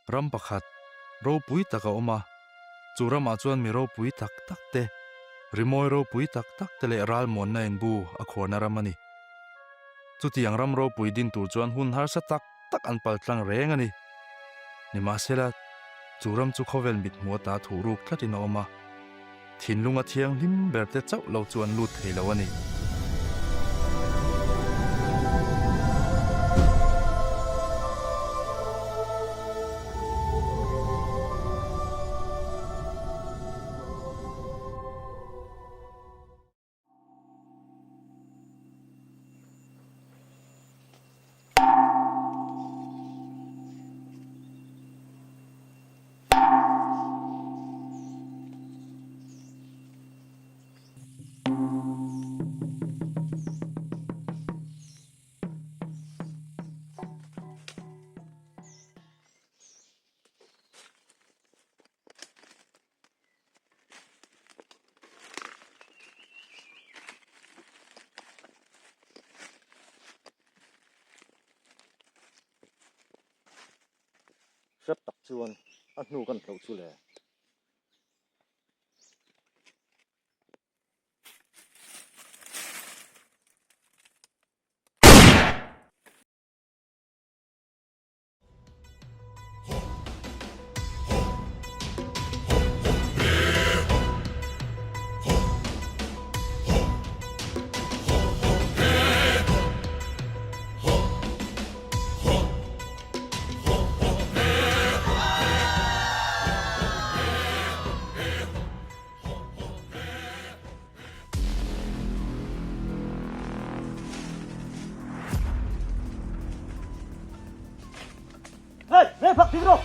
Ram pakhat, ropui tak a awm a, chu ramah chuan mi ropui tak tak te, rimawi ropui tak tak te leh ralmuanna inbu a khuarna ram a ni. Chutiang ram ropui din tur chuan hun harsa tak tak an paltlang reng a ni. Nimahsela, chu ram chu khawvel mithmuh ata thuhruk tlatin a awm a, thinlunga thianghlim ber te chauh lo chu an lut thei lo a ni. Hrep tak chuan a hnu kan hloh chu le. Hey, hey, phak ding rawh!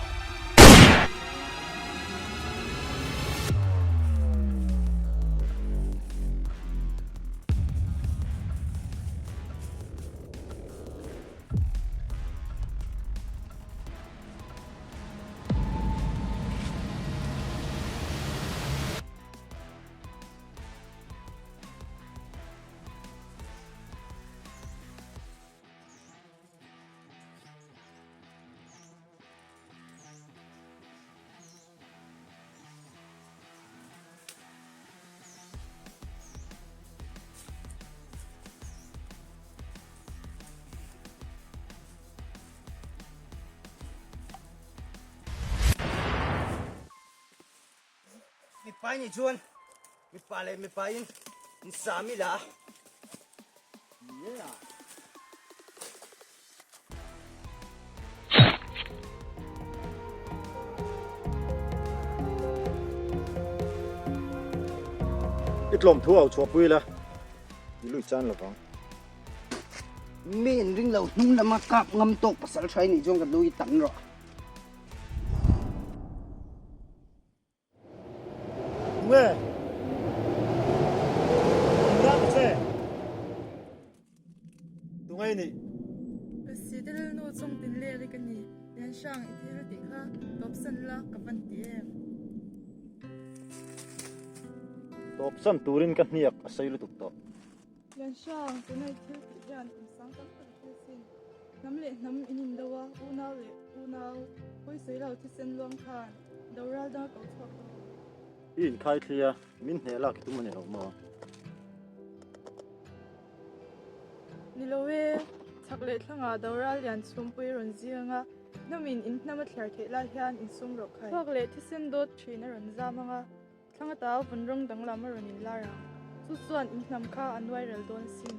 Mipa nih chuan mipa leh mipa in in sam ila. Yeah. I tlawm thu au chhuahpui la, i lui chan lovang. Mi in ring lo hnung lama kap ngam tawk pasal tha i nih chuan ka lu i tan rawh. Nge? Ram che. Tungai ni. Si te lalnu chung tin leh ri ka ni. Lian hrang i thil tih kha tawp san la ka van ti em. Tawp san turin ka hniak a sei lutuk tawh. Lian hrang tunai thil tih hian kum sang tam tak a thil sin. Hnam leh hnam in indo a, unau leh unau pawisawi lo thisen luang khan doral dang a ko chhuak dawn. I inkhai thli a, min hneh lak i tum a ni lo maw? Ni lo e, chhak leh thlangah doral lian chhumpui rawn zing a, hnamin in hnam a thliar theih lai hian insum rawh khai. Thluak leh thisen dawt thin a rawn zam ang a, Thlang ata vun rawng danglam a rawn inlar ang. Chu chuan in hnam kha a nuai rel dawn sin.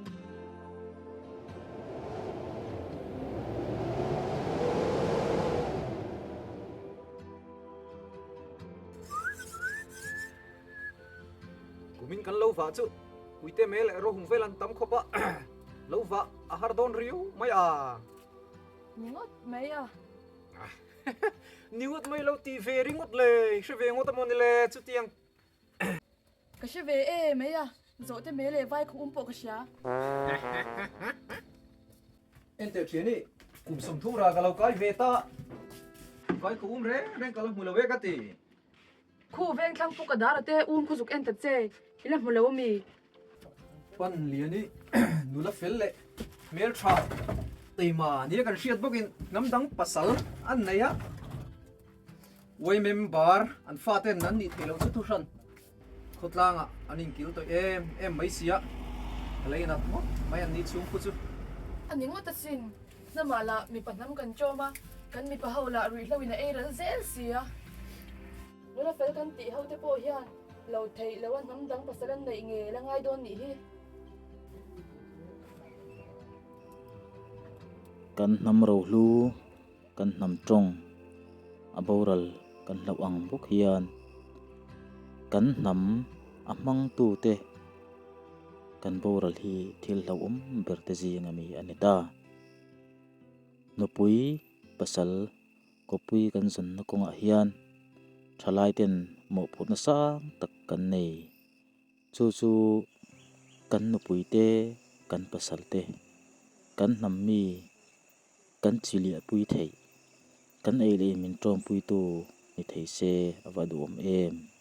Kumin kan lo vah chu Puite mel leh Rohung vel an tam khawp a, lo vah a har dawn riau mai a. Ni ngawt mai a. Ni ngawt mai lo tih ve ringawt le, i hre ve ngawt a maw ni le chutiang. Ka hre ve e mai a, zawhte mai leh vai khaw um pawh ka hria. Enteh thiani, kum 30 ra ka lo kai ve ta, vai khaw um reng reng ka la hmu lo e ka ti. Khu veng thlang puk a dar a te um khu zuk en ta che, i la hmu lo ami? Pan liani nula fel leh hmeltha teima nia kan hriat bawkin hnam dang pasal an nei a. Uai member an faten an nih theih loh chu thuhran khawtlangah an inkil tawih em em mai sia, ka lei nat ngawt mai an nih chhung khu chu. A ni ngawt asin, hnamah lah mipa hnam kan ṭawm a, kan mipa ho lah ruihhlo in a ei ral zel sia. Nula fel kan tih ho te pawh hian lo theih lo a hnam dang pasal an neih nge la ngai dawn nih hi. Kan hnam rohlu, kan hnam tawng a boral kan hlauh ang bawk hian kan hnam a hmangtute kan boral hi thil hlauhawm ber te zing ami a ni ta. Nupui pasal Kawpui kan zawnna kawngah hian thalaiten mawhphurhna sang tak kan nei. Chu chu kan nupui te, kan pasal te, kan hnam mi, kan chi liahpui theih, kan ei leh in min tawngpuitu ni thei se a va duhawm em.